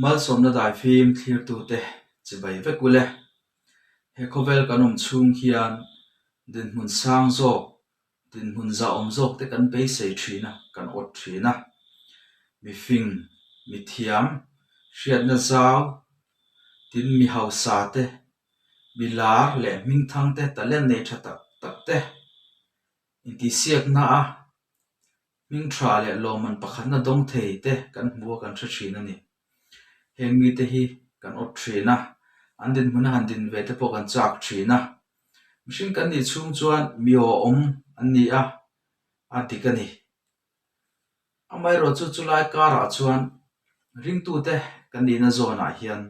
Malsawmna daifim thlirtute chibai vek ule. He khawvel kan awm chhung hian dinhmun sang zawk, dinhmun zahawm zawk te kan beisei thin a, kan awt thin a. Mifing, mithiam, hriatna zau, tin mi hausa te, mi lar leh hmingthang te, talent nei tha tak tak te intihsiakna a Hming tha leh lawmman pakhatna dawng thei te kan hmu a kan hre thin a ni. Heng mite hi kan awt thin a, an dinhmun a han din ve te pawh kan chak thin a. Mihring kan nih chhung chuan mi awhawm an ni a, a dik a ni. Amaherawhchu chulai karah chuan ringtute kan nihna zawnah hian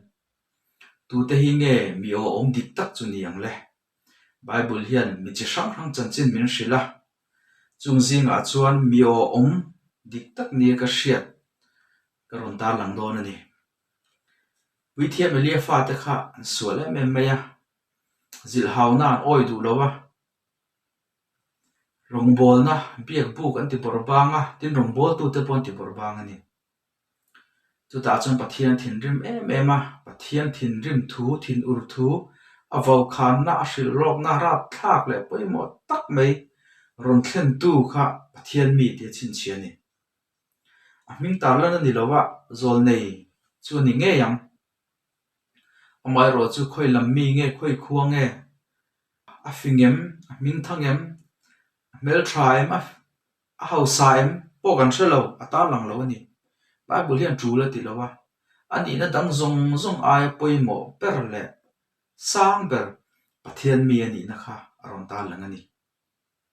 tute hi nge mi awhawm dik tak chu ni ang le? Bible hian mi chi hrang hrang chanchin min hrilh a, Chung zingah chuan mi awhawm dik tak nia ka hriat ka rawn tarlang dawn a ni. Puithiam Elia fate kha an sual em em mai a, zilhhauna an awi duh lo a, rawngbawlna biak buk an ti bawrh bang a, tin rawngbawltute pawh an ti bawrh bang a ni. Chutah chuan Pathian thinrim em em a, Pathian thinrim thu, thinur thu, a vokhanna, a hrilhlawkna rapthlak leh pawimawh tak mai rawn thlentu kha Pathian mi tih a chhinchhiah a ni. A hming tarlan a ni lo a, zawlnei chu a ni ngei ang. Amaherawh chu khawi lam mi nge, khawi khua nge, a fing em, a hming thang em, a hmeltha em, a A hausa em pawh kan hre lo, a tarlang lo a ni. Bible hian tul a ti lo a, a nihna dang zawng zawng aia pawimawh ber leh sang ber Pathian mi a nihna kha a rawn tarlang a ni.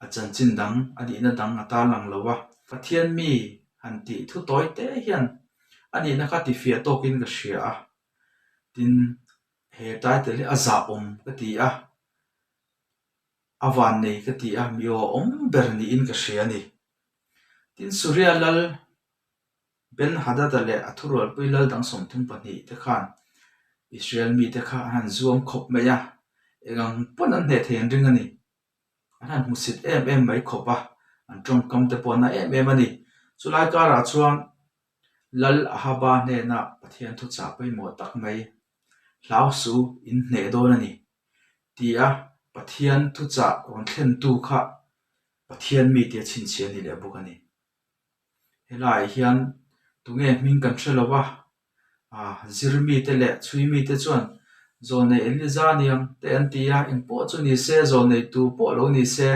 A chanchin dang, a nihna dang a tarlang lo a, Pathian mi han tih thu tawi te hian a nihna kha tifiah tawkin ka hria a, tin he title hi a zahawm ka ti a. A vannei ka ti a, mi awhawm ber niin ka hria a ni. Tin, Suria lal Ben-Hadada leh a thurualpui lal dang 32 te khan Israel mite kha an han zuam khawp mai a, eng ang pawn an hneh thei an ring a ni. An han hmusit em em mai khawp a, an tawngkam te pawh a na em em a ni. Chulai karah chuan Lal Ahaba hnena Pathian thuchah pawimawh tak mai, Hlau suh, in hneh dawn a ni. Ti a Pathian thuchah rawn thlentu kha Pathian mi tia chhinchhiah a ni leh bawk a ni. Helaiah hian tunge hming kan hre lo va, ah zir mite leh chhui mite chuan zawlnei Eliza niang te an ti a, engpawh chu ni se, zawlnei tu pawh lo ni se,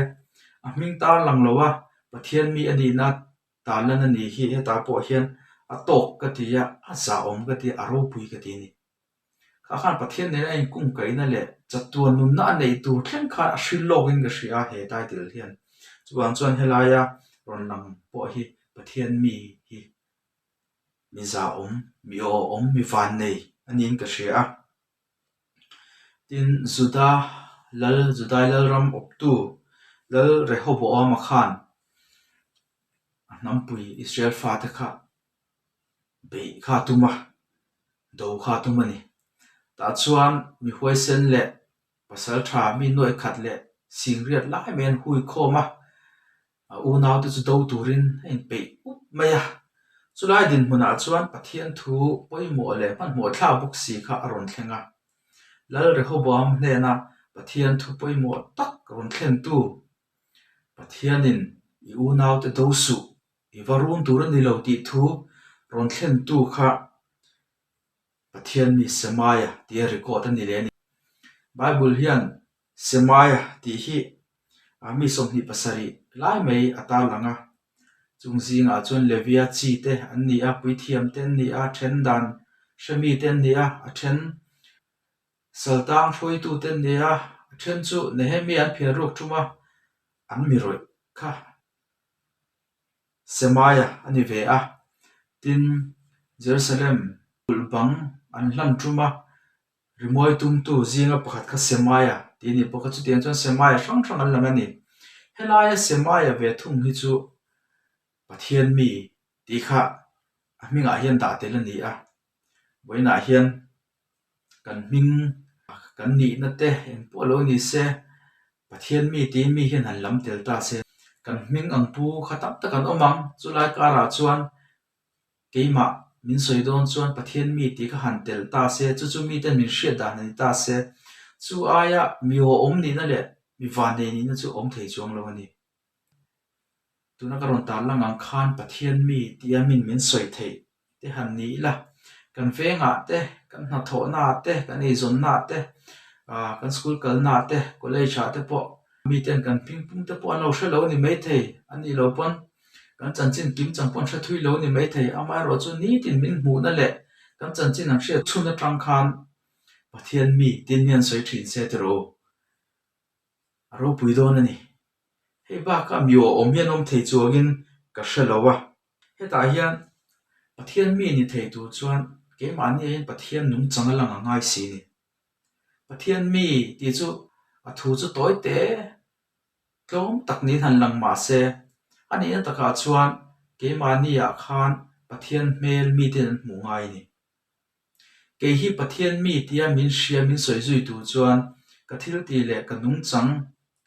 a hming tar lang lo a, Pathian mi a nihna tarlan a ni hi hetah pawh hian a tawk ka ti a, a zahawm ka ti a, a ropui ka ti a ni. Kha khan Pathian nena a inkungkaihna leh chatuan nunna a neih tur thleng khan a hrilh lawkin ka hria a he title hian. Chuvang chuan helaia rawn lang pawh hi Pathian mi hi mi zahawm, mi awhawm, mi vannei a niin ka hria a. Tin, Juda lal, Judai lalram awptu Lal Rehoboama khan a hnampui Israel fate kha beih kha a tum a, do kha a tum a ni. Tah chuan mi huaisen leh pasal tha mi nuaih khat leh singriat lai mai an hui khawm a, a unaute chu do turin a inpeih up mai a. Chulai dinhmunah chuan Pathian thu pawimawh leh hmanhmawh thlak bawk si kha a rawn thleng a. Lal Rehoboam hnena Pathian thu pawimawh tak rawn thlentu Pathianin i unaute do suh I va run tur a ni lo tih thu rawn thlentu kha Pathian mi Semaia tia record a ni leh a ni. Bible hian Semaia tih hi mi 27 lai mai a tarlang a, chung zingah chuan Levia chi te an ni a, puithiam te an ni a, then dan hre mi te an ni a, a then saltang hruaitu te an ni a, a then chu Nehemia an phiar ruk thum a, an mi rawih kha Semaia a ni ve a, tin, Jerusalem kulh bang an hlan tum a, rimawi tumtu zinga pakhat kha Semaia tih a ni bawk a, chutiang chuan Semaia hrang hrang an lang a ni. Helaia Semaia ve thung hi chu Pathian mi tih kha a hmingah hian dah tel a ni a, vawiinah hian kan hming kan nihna te eng pawh lo ni se Pathian mi tiin mi hian han lam tel ta se kan hming ang pu kha tam tak an awm ang chulai karah chuan keimah. min sawi dawn chuan Pathian mi tih kha han tel ta se, chu chu miten min hriat dan a ni ta se, chu aia mi awhawm nihna leh mi vannei nihna chu awm thei chuang lo a ni. Tuna ka rawn tarlang ang khan Pathian mi tia min min sawi theih te han ni ila, kan vengah te, kan hnathawhnaah te, kan eizawnnaah te, ah kan school kalnaah te, college ah te pawh miten kan hmingpum te pawh an lo hre lo a ni maithei, a nih loh pawn kan chanchin kim chang pawh an hre thui lo a ni maithei. Amaherawhchu nitin min hmuhna leh kan chanchin an hriat chhun atang khan Pathian mi tin hian sawi thin se tiraw u. A ropui dawn a ni. Hei bakah mi awhawm hian awm thei chuangin ka hre lo a. Hetah hian Pathian mi ni thei tur chuan keimahni ah hian Pathian nungchang a lang a ngai si ni. Pathian mi tih chu a thu chu tawi te tlawm tak niin han lang mah se, a nihna takah chuan keimahni ah khan Pathian hmel miten an hmuh ngai a ni. Kei hi Pathian mi tia min hria min sawi zui tur chuan ka thil tih leh ka nungchang,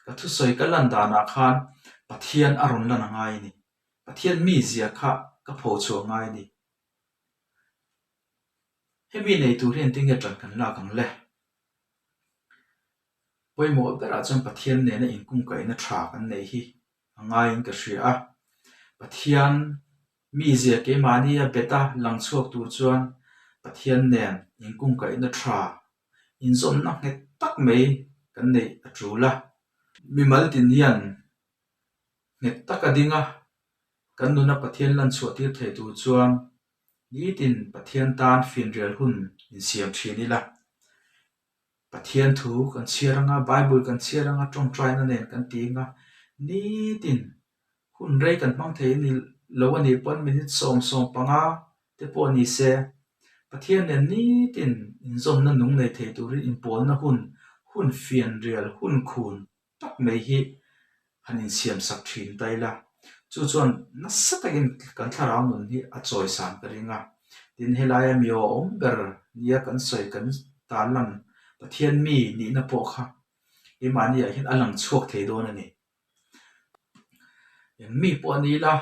ka thusawi ka lan danah khan Pathian a rawn lan a ngai a ni. Pathian mi zia kha ka pho chhuah ngai a ni. Hemi nei tur hi engtin nge ṭan kan lak ang le? Pawimawh berah chuan Pathian nena inkungkaihna ṭha kan neih hi a ngaiin ka hria a. Pathian mizia keimahnia bet a lang chhuak tur chuan Pathian nen inkungkaihna tha, inzawmna nghet tak mai kan neih a tul a. Mimal tin hian nghet tak a ding a, kan nuna Pathian lan chhuah tir thei tur chuan nitin Pathian tan finrial hun insiam thin ila. Pathian thu kan chhiar anga, Bible kan chhiar anga, tawngtaina nen kan ti anga, nitin hun rei kan hmang thei a ni lo a nih pawn minute 75 te pawh ni se, Pathian nen nitin inzawmna nung nei thei turin inpawlna hun, hun fianrial, hun khun tak mai hi han insiam sak thin ta ila, chu chuan nasa takin kan thlarau nun hi a chawisan ka ring a. Tin, helaia mi awhawm ber nia kan sawi kan tarlan Pathian mi nihna pawh kha keimahniah hian a lang chhuak thei dawn a ni. Eng mi pawh a ni ila,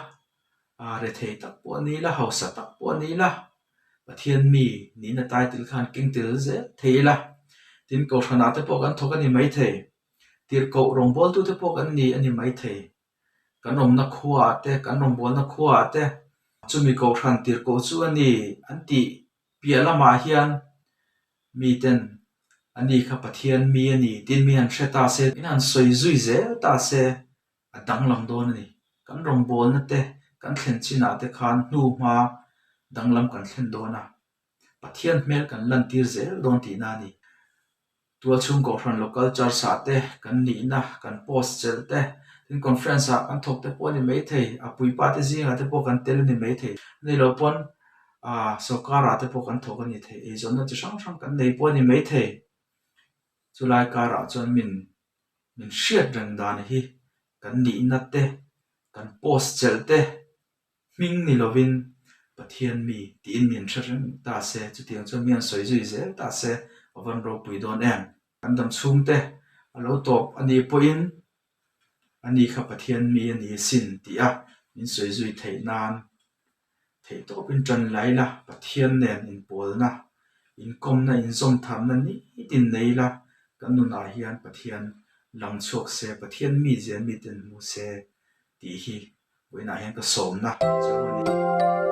rethei tak pawh a ni ila, hausa tak pawh a ni ila, Pathian mi nihna title khan keng tel zel thei ila, tin Kohhranah te pawh kan thawk a ni maithei. Tirhkoh rawngbawltute pawh kan ni a ni maithei. Kan awmna khuaah te, kan rawngbawlna khuaah te chumi kohhran tirhkoh chu a ni an tih piah lamah hian miten ani kha Pathian mi a ni tiin mi han hre ta se, min han sawi zui zel ta se a danglam dawn a ni. Kan rawngbawlna te, kan thlen chinah te khan hnuhma danglam kan thlen dawn a. Pathian hmel kan lantir zel dawn tihna a ni. Tualchhung Kohhran Local Church ah te kan nihna, kan post chelh te, tin conference ah kan thawk te pawh a ni maithei, a puipa te zingah te pawh kan tel a ni maithei. A ni loh pawn ah sorkar ah te pawh kan thawk a ni thei, eizawnna chi hrang hrang kan nei pawh a ni maithei. Chulai karah chuan min min hriat reng dan hi kan nihna te, kan post chelh te, Hming ni lovin Pathian mi tiin min hre reng ta se, chutiang chuan mi an sawi zui zel ta se, a van ropui dawn em? Kan dam chhungte a lo tawp a nih pawhin ani kha Pathian mi a ni sin tih a min sawi zui theih nan theihtawpin ṭan la ila, Pathian nen inpawlna, inkawmna, inzawmtharna nitin nei ila, kan nunah hian Pathian lang chhuak se, Pathian mizia miten hmu se tih hi Vawiinah hian ka sawmna chu a ni.